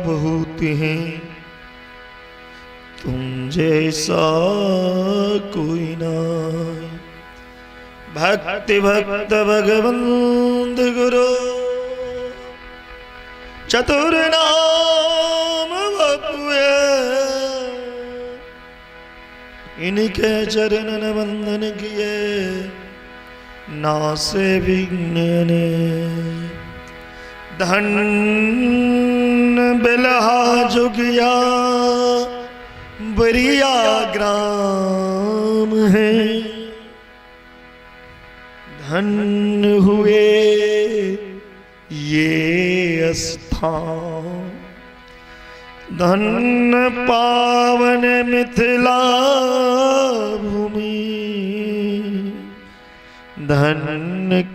बहुत हैं, तुम जैसा कोई ना। भक्ति भक्त भगवंत गुरु चतुर नाम बपुए, इनके चरणन वंदन किए नासे विघ्न। धन बिलहा जुगिया बरिया ग्राम है, धन हुए ये स्थान। धन पावन मिथिला भूमि, धन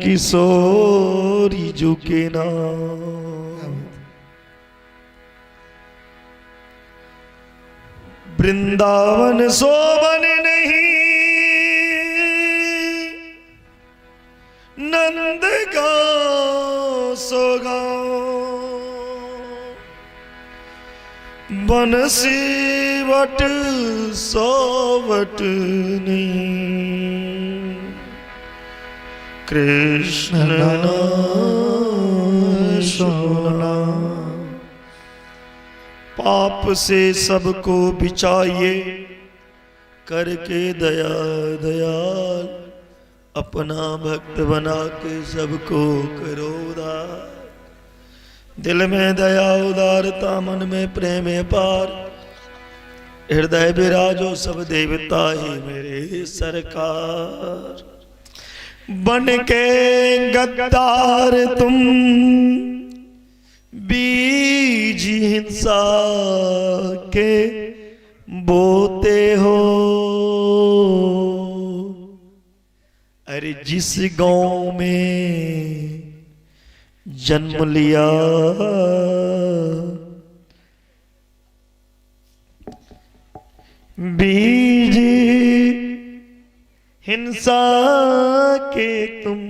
किशोरी झुके नाम। वृंदावन शोभन नहीं, नंद गाँव सो गाँव। बनसी what सोवट नहीं, कृष्ण नाम सोना। पाप से सबको बचाइए, करके दया दयाल, अपना भक्त बना के सबको करो उदार। दिल में दया उदारता, मन में प्रेम पार, हृदय विराजो सब देवता ही मेरे सरकार। बन के गद्दार तुम बीज हिंसा के बोते हो। अरे जिस गांव में जन्म लिया, बीज हिंसा के तुम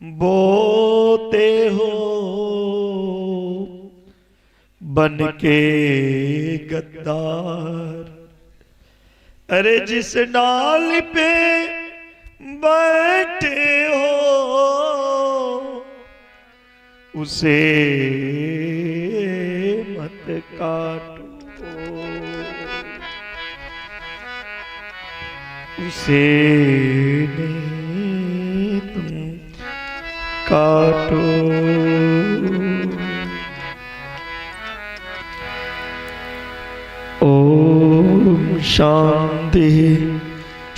बोते हो, बन के गद्दार। अरे जिस डाल पे बैठे हो, उसे मत काटो, उसे नहीं तुम काटो। ओम शांति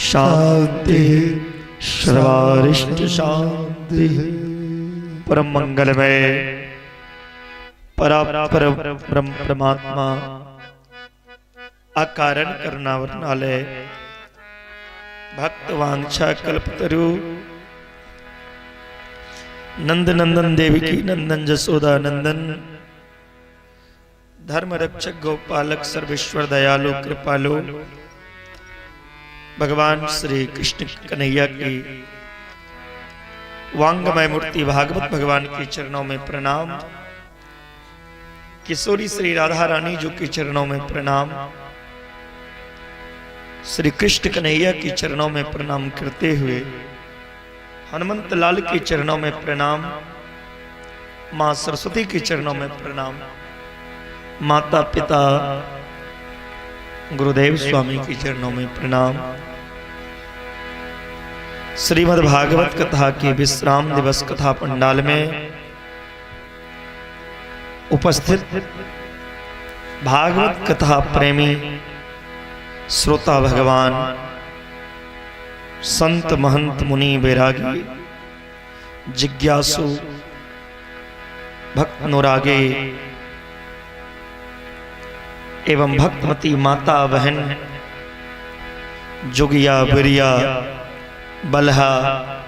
शांति सर्वारिष्ट शांति। परम मंगलमय परापर ब्रह्म परमात्मा अकारण करनावरनालय भक्त वांछा कल्पतरु नंद नंदन देवी की नंदन जसोदा नंदन धर्म रक्षक गोपालक सर्वेश्वर दयालु कृपालु भगवान श्री कृष्ण कन्हैया की वांगमय मूर्ति भागवत भगवान के चरणों में प्रणाम। किशोरी श्री राधा रानी जो के चरणों में प्रणाम। श्री कृष्ण कन्हैया के चरणों में प्रणाम करते हुए हनुमंत लाल के चरणों में प्रणाम, मां सरस्वती के चरणों में प्रणाम, माता पिता गुरुदेव स्वामी के चरणों में प्रणाम। श्रीमद् भागवत कथा के विश्राम दिवस कथा पंडाल में उपस्थित भागवत कथा प्रेमी श्रोता भगवान, संत महंत मुनि बैरागी, जिज्ञासु भक्त अनुरागे एवं भक्तमती माता बहन, जोगिया बिरिया बलहा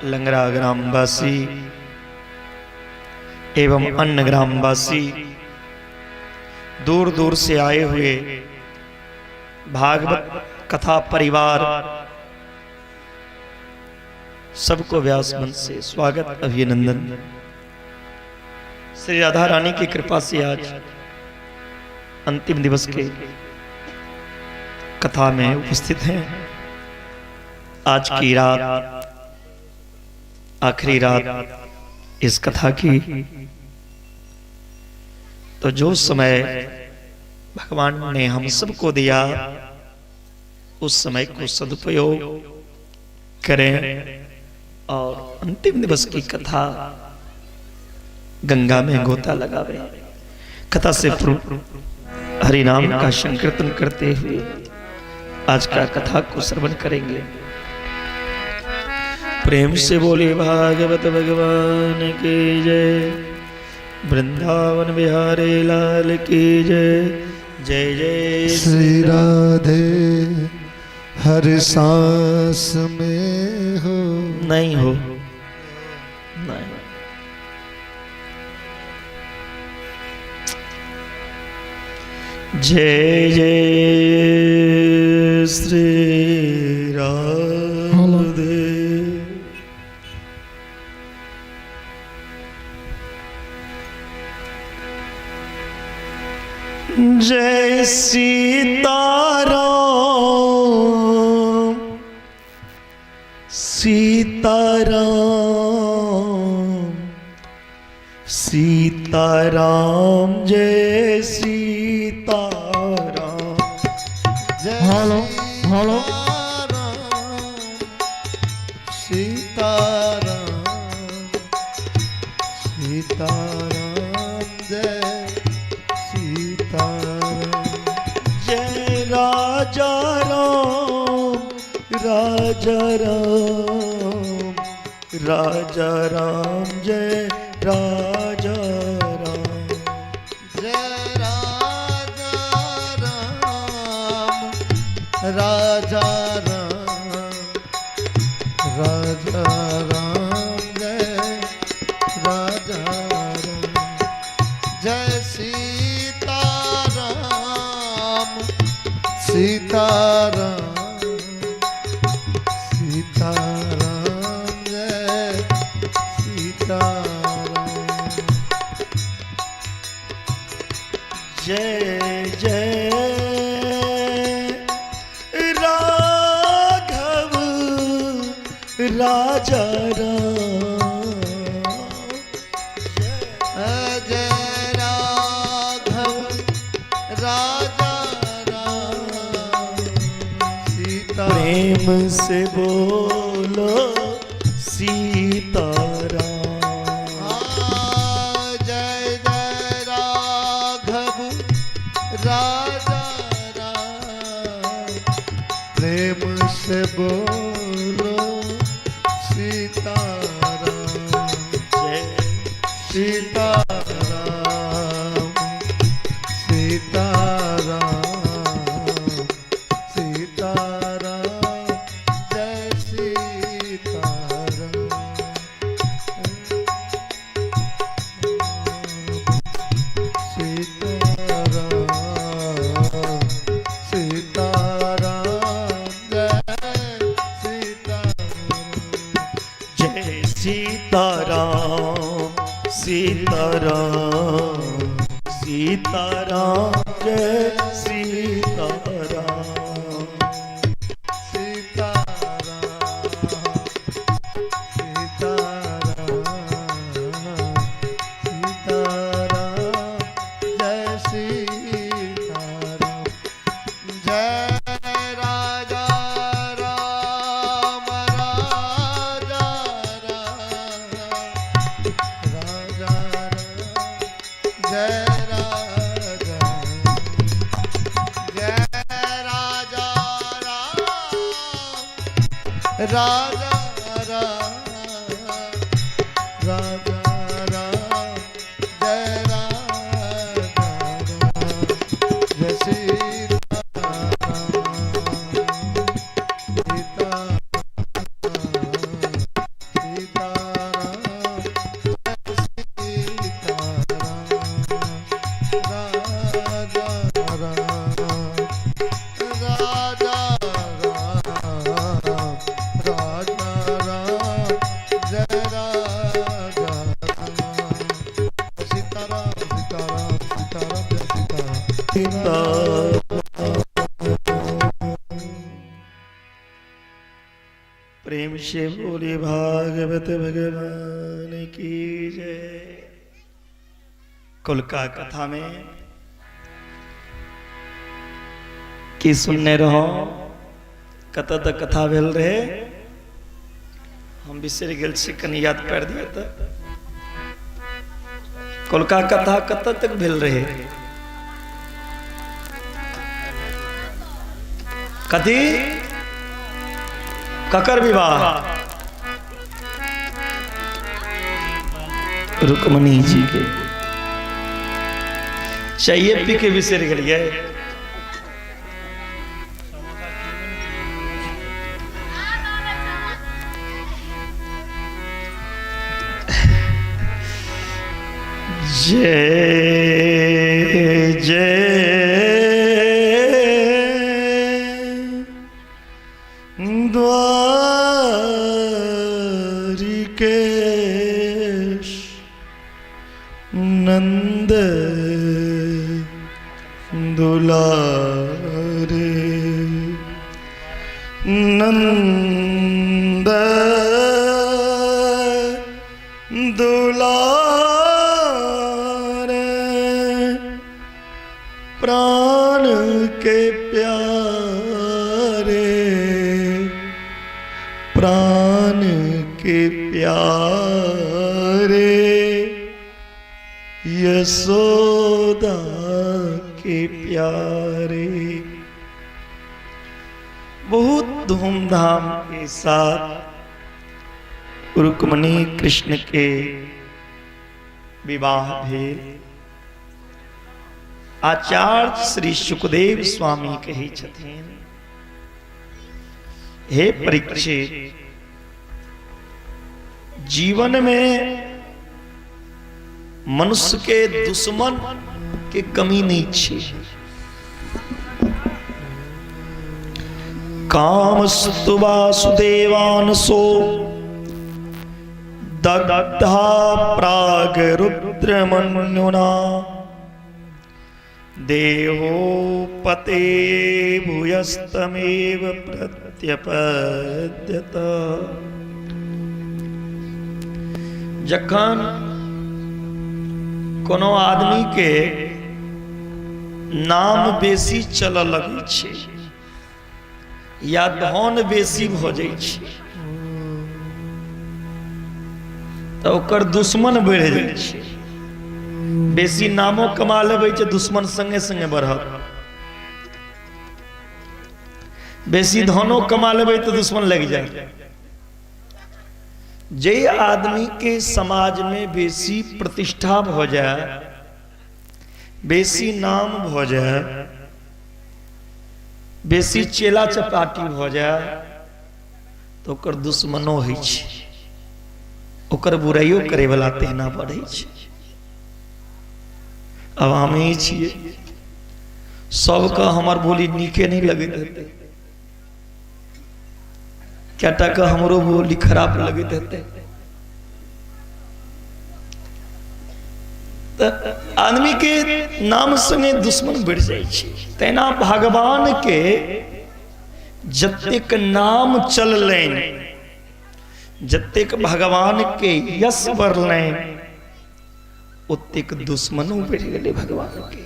लंगरा ग्रामवासी एवं अन्य ग्रामवासी, दूर दूर से आए हुए भागवत कथा परिवार, सबको व्यास मंच से स्वागत अभिनंदन। श्री राधा रानी की कृपा से आज अंतिम दिवस के कथा में उपस्थित हैं। आज की रात आखिरी रात इस कथा की, तो जो समय भगवान ने हम सबको दिया उस समय को सदुपयोग करें और अंतिम दिवस की कथा गंगा में गोता लगावे। कथा से पूर्व हरि नाम का संकीर्तन करते हुए आज का कथा को श्रवण करेंगे। प्रेम से बोले भागवत भगवान की जय, वृंदावन बिहारी लाल की जय, जय जय श्री राधे। हर सांस में हो नहीं हो नहीं। जय जय श्री राधे। जय सीताराम सीताराम सीताराम जय सीताराम। जय हेलो, हेलो। सीताराम सीताराम जय सीताराम। जय राजा राम राजा राम राजा राम जय राजा राम। जय राजा राम राजा राम राजा राम जय राजा राम। जय सीताराम सीताराम सीताराम जय सीताराम। जय जय राघव राजा राम। जय राघव राजा राम सीता। प्रेम से बोलो सीताराम। जय जय राघव राजा राम। प्रेम से बोलो सीताराम। जय सीताराम सीताराम सीताराम जय सीताराम। सीताराम सीताराम जय सीताराम। जय सीताराम सीताराम सीताराम जय सीताराम। सीताराम सीताराम सीताराम जय सीताराम। जय राजा राम राजा राम राजा राम जय राजा। जय राजा राम राजा राम राजा राम जय राजा राम। जय सीताराम सीताराम सीताराम जय सीताराम। राजा राम राजा राम राजा सीता। प्रेम से बोले भागवत भगवान की जय। कुलका कथा में की सुनने रहो, कतऽ तक कथा भेल रहे हम बिसरि गेल छी, कनि याद पारि दिअ। तऽ कोलका कथा कतऽ तक भेल रहे? कथी ककर विवाह? रुक्मणी जी के। चाहिए पी के बिसरि गेलियै। जय जय द्वारिकेश नंद दुलारे, नंद दुलारे, प्राण के प्यारे, प्राण के प्यारे, यशोदा के प्यारे। बहुत धूमधाम के साथ रुक्मणी कृष्ण के विवाह भेल। आचार्य श्री सुखदेव स्वामी कहै छथिन, हे परीक्षित, जीवन में मनुष्य के दुश्मन के कमी नहीं छे। कामस्तु वासुदेवानसो दग्धा प्राग रुद्रमन्युना देहोपते भूयस्तमेव प्रत्यपद्यत। जखन कोनो आदमी के नाम बेसी चलऽ लगै छै या धन बेसी भऽ जाइ छै तऽ ओकर दुश्मन बढ़ि जाइ छै। बेसी नामो कमा लेबै छै, दुश्मन संगे संगे बढ़त। बेसी धनो कमा लेबै तऽ दुश्मन लागि जाय। जे आदमी के समाज में बेसी प्रतिष्ठा भऽ जाय, बेसी नाम भऽ जाय, बेसी चेला चपाटी भऽ जाय, तऽ ओकर दुश्मनो होइ छै, ओकर बुराइयो करे वाला तेना बढ़ै छै। आब हमही छियै, सबके हमर बोली नीके नहि लगैत हेतै, कएटा के हमरो बोली खराब लगैत हेतै। तऽ आदमी के नाम संगे दुश्मन बढ़ि जाइ छै। तहिना भगवान के जतेक नाम चललनि, जतेक भगवान के यश बढ़लनि, ओतेक दुश्मनो बढ़ि गेलै भगवान के।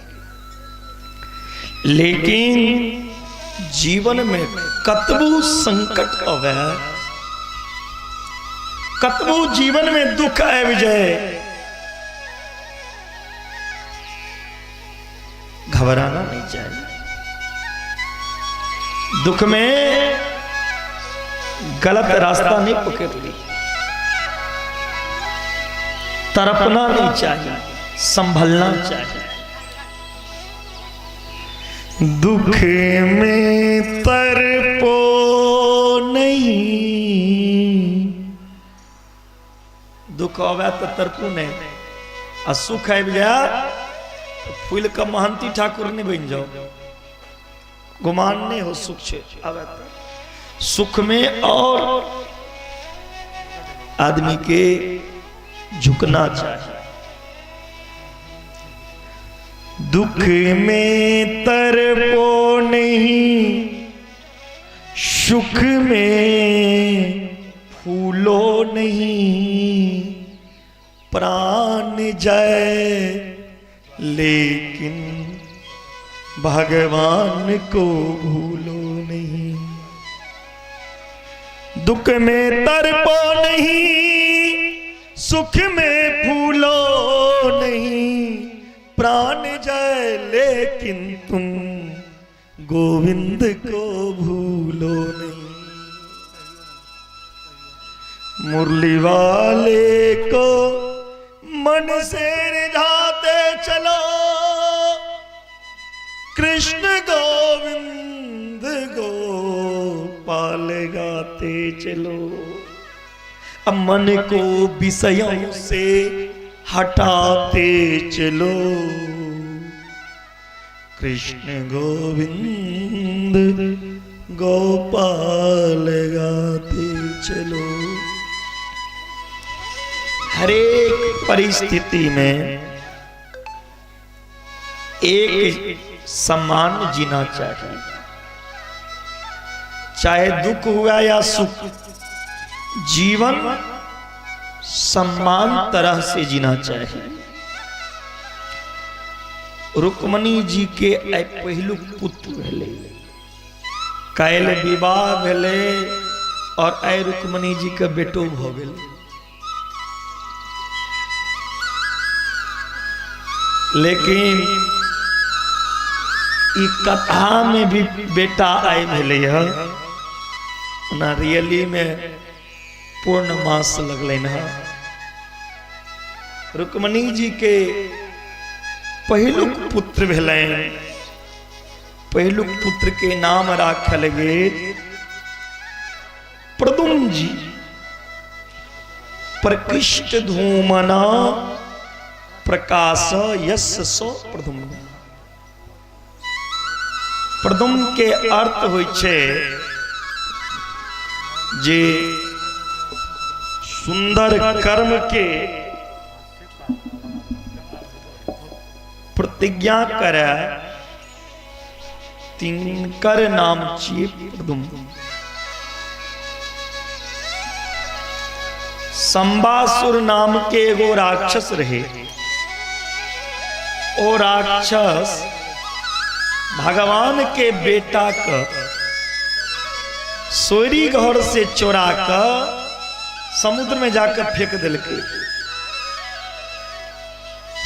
लेकिन जीवन में कतबो संकट अबै, कतबो जीवन में दुख आबि जाए, घबराना नहीं चाहिए। दुख में गलत रास्ता नहीं पकड़ ली, तड़पना नहीं चाहिए, संभलना चाहिए। दुख में तरपो नहीं, दुख आवे तो तरपू नहीं, आ सुख आबि जाए तो फूल के महंती ठाकुर नहीं बन जाओ, गुमान नहीं हो। सुख छे आवे तो सुख में और आदमी के झुकना चाहिए। दुख में तरपो नहीं, सुख में फूलो नहीं, प्राण जाए लेकिन भगवान को भूलो नहीं। दुख में तरपो नहीं, सुख में फूलो नहीं, प्राण जाए लेकिन तुम गोविंद को भूलो नहीं। मुरली वाले को मन से रिझाते चलो, कृष्ण गोविंद गोपाल गाते चलो। अब मन को विषयों से हटाते चलो, कृष्ण गोविंद गोपाल गाते चलो। हरेक परिस्थिति में एक समान जीना चाहिए, चाहे दुख हुआ या सुख, जीवन सम्मान तरह से जीना चाहिए। रुक्मणी जी के आइ पहिलुक पुत्र भेलै, काल्हि विवाह भेलै और आइ रुक्मणी जी के बेटो भऽ गेलै। लेकिन ई कथा में भी बेटा आइ भेलै हँ, ओना रियली में पूर्ण मास लगलनि हँ। रुक्मणी जी के पहिलुक पुत्र भेलनि, पहिलुक पुत्र के नाम राखल गेल प्रद्युम्न जी। प्रकृष्ट धूमना प्रकाश यश सो प्रद्युम्न। प्रद्युम्न के अर्थ होइ छै जे सुंदर कर्म के प्रतिज्ञा करे तिनकर नाम छियै प्रद्युम्न। संबासुर नाम के एगो राक्षस रहे, ओ राक्षस भगवान के बेटा के सोरी घर से चोरा के समुद्र में जाकर फेंक देलकै।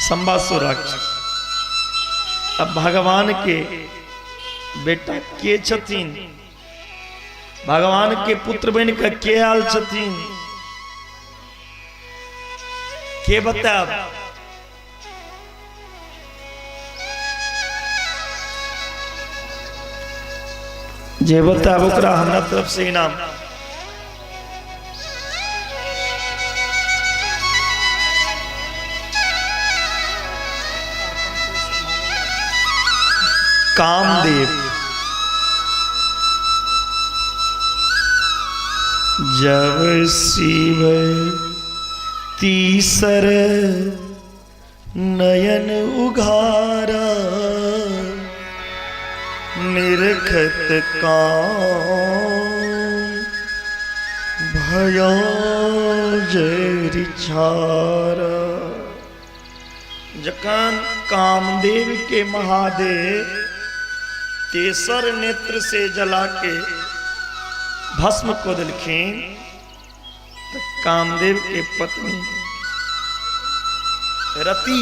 संबासुर राक्षस। अब भगवान के बेटा के छथिन, भगवान के पुत्र बन के के आयल छथिन, के बताब? जे बताब ओकरा हमरा तरफ से इनाम। कामदेव। जब शिव तीसर नयन उघारा, निरखत काम भया जरिछारा। जखन कामदेव के महादेव तेसर नेत्र से जला के भस्म कऽ देलखिन तऽ कामदेव के पत्नी रति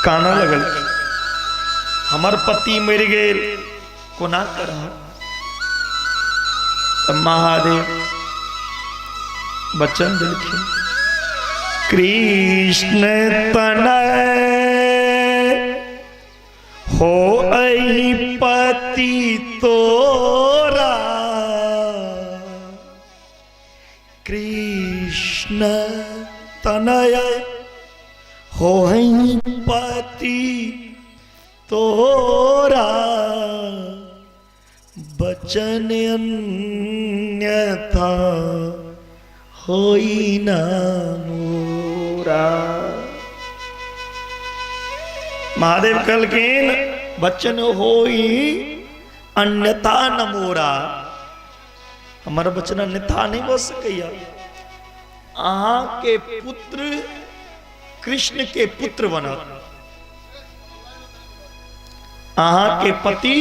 कानऽ लगलखिन, हमर पति मरि गेल कोना करब? तऽ महादेव वचन देलखिन, कृष्ण तनय हो अहि पति तोरा, कृष्ण तनय हो अहि पति तोरा, बचन अन्यथा होई ना मोरा। महादेव कहलखिन बच्चन होई अन्यथा न मोरा, हमर वचन अन्यथा नहीं भऽ सकैया। अहाँ के पुत्र कृष्ण के पुत्र बनत, अहाँ के पति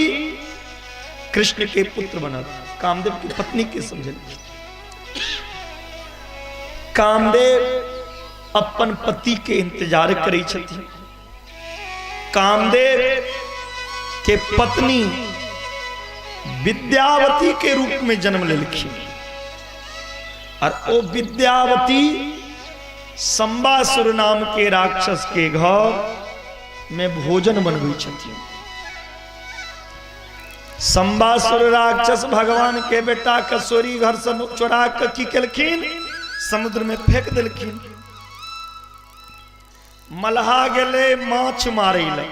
कृष्ण के पुत्र बनत। कामदेव की पत्नी के समझल। कामदेव अपन पति के इंतजार करै छथिन। कामदेव के पत्नी विद्यावती के रूप में जन्म लेलखिन और ओ विद्यावती संबासुर नाम के राक्षस के घर में भोजन बनबै छथिन। संबासुर राक्षस भगवान के बेटा के चोरी घर से चोरा के की केलखिन, समुद्र में फेंक देलखिन। मलहा गेलै माछ मारै लए,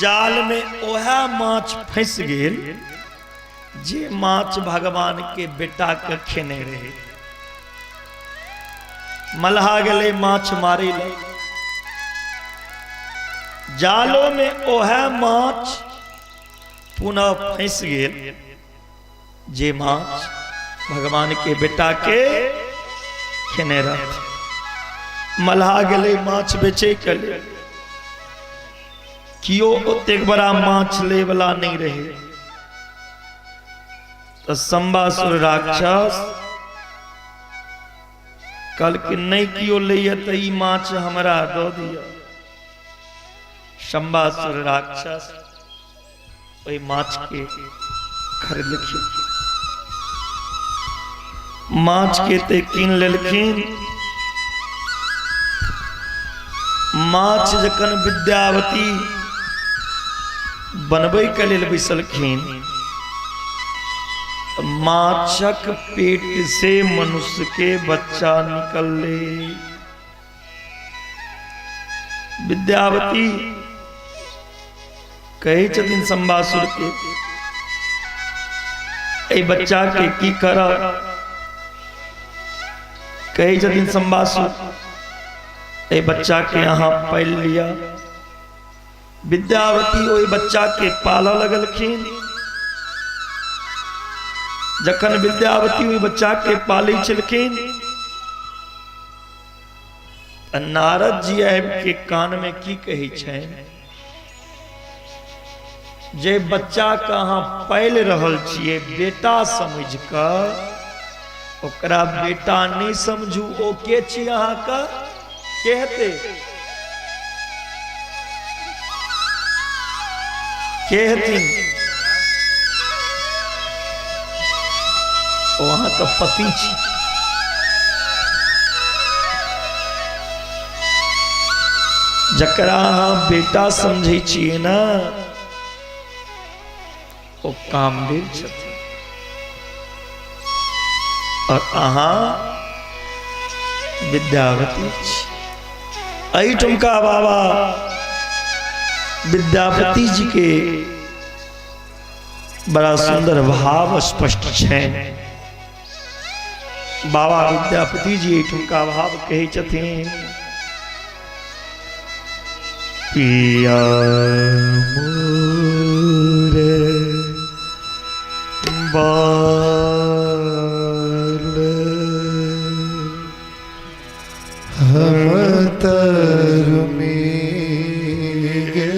जाल में ओहे माछ फंसि गेल जे माछ भगवान के बेटा के खेने रहे। मलहा गेलै माछ मारै लए, जालो में ओहे माछ पुनः फंसि गेल जे माछ भगवान के बेटा के खेने रहथिन। मलहा गेलै माछ बेचे के लेल, कियो ओतेक बड़ा माछ ले वाला नहीं रहे। तो संबासुर राक्षस कहलखिन नहीं कियो लैया तो ई माछ हमरा दऽ दिअ। संबासुर राक्षस ओहि माछ के खरीदलखिन, माछ के ते कीन लेलखिन। माछ जखन विद्यावती बनबै के लेल बैसलखिन, माछक पेट से मनुष्य के बच्चा निकलले। विद्यावती कहै छथिन संबासुर के, एहि बच्चा के की करब? कहै छथिन संबासुर, एहि बच्चा के अहाँ पालि लिअ। विद्यावती ओहि बच्चा के पालऽ लगलखिन। जखन विद्यावती ओहि बच्चा के पालै छलखिन, नारद जी आबि के कान में की कहै छनि, जे बच्चा के अहाँ पालि रहल छियै बेटा समझ कऽ, ओकरा बेटा नहि समझू, ओ के छी अहाँके, के हेतै, के हेथिन? ओ अहाँके पति छी। जकरा अहाँ बेटा समझै छियै ने, ओ कामदेव छथिन और अहाँ विद्यावती छी। एहिठुमका बाबा विद्यापति जी के बड़ा सुंदर भाव स्पष्ट छनि। बाबा विद्यापति जी एहिठुमका भाव कहै छथिन, पिया मोर बाल हम तरुणी गे,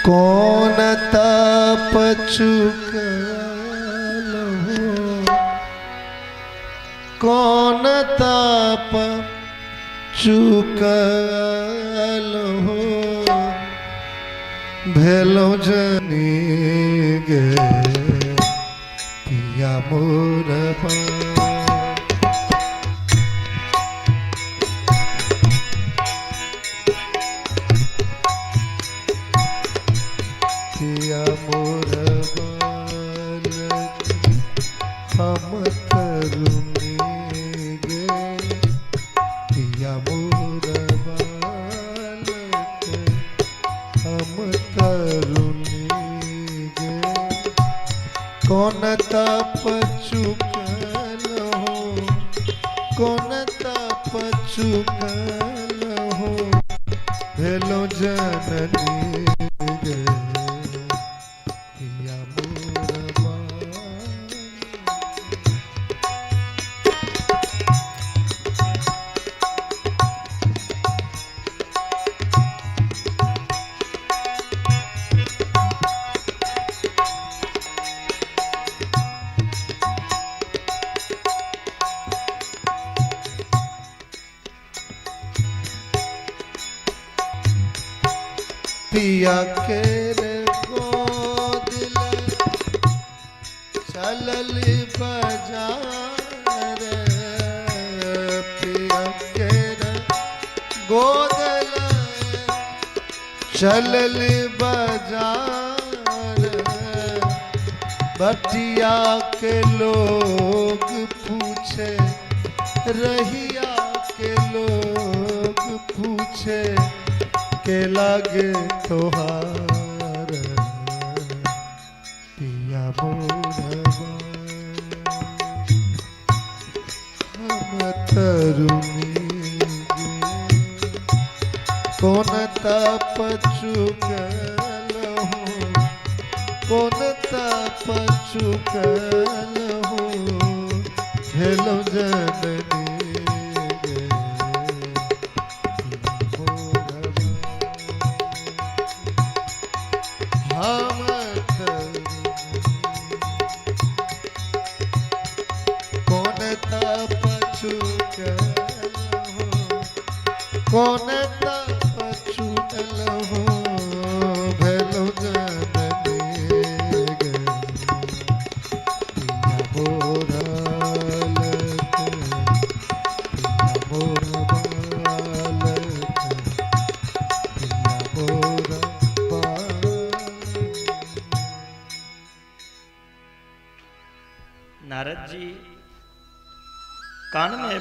कौन ताप चुकल हो, कौन ताप चुकल हो, भेलो जनी गे पिया मोर बा। पिया मोर बालक हम तरुणी गे, पिया मोर बालक हम तरुणी गे, कौन ताप चुकल भेलो जननी गे पिया मोर बालक। पिया के रे गोद ले चलल बाजार पिया के रे गोद ले चलल बाजार बटिया के लोग पूछे रहिया के लोग पूछे के लागे तोहार पिया मोरवा हम तरुणी गे, कौन तप चुकल हूँ कौन तप चुकल हूँ भेलो जननी गे हम कौन तप चुकल हो कौन तप चुकल हो भेलो जननी गे पिया मोरल के, पिया मोर बालक, पिया मोर बालक। नारद जी कान में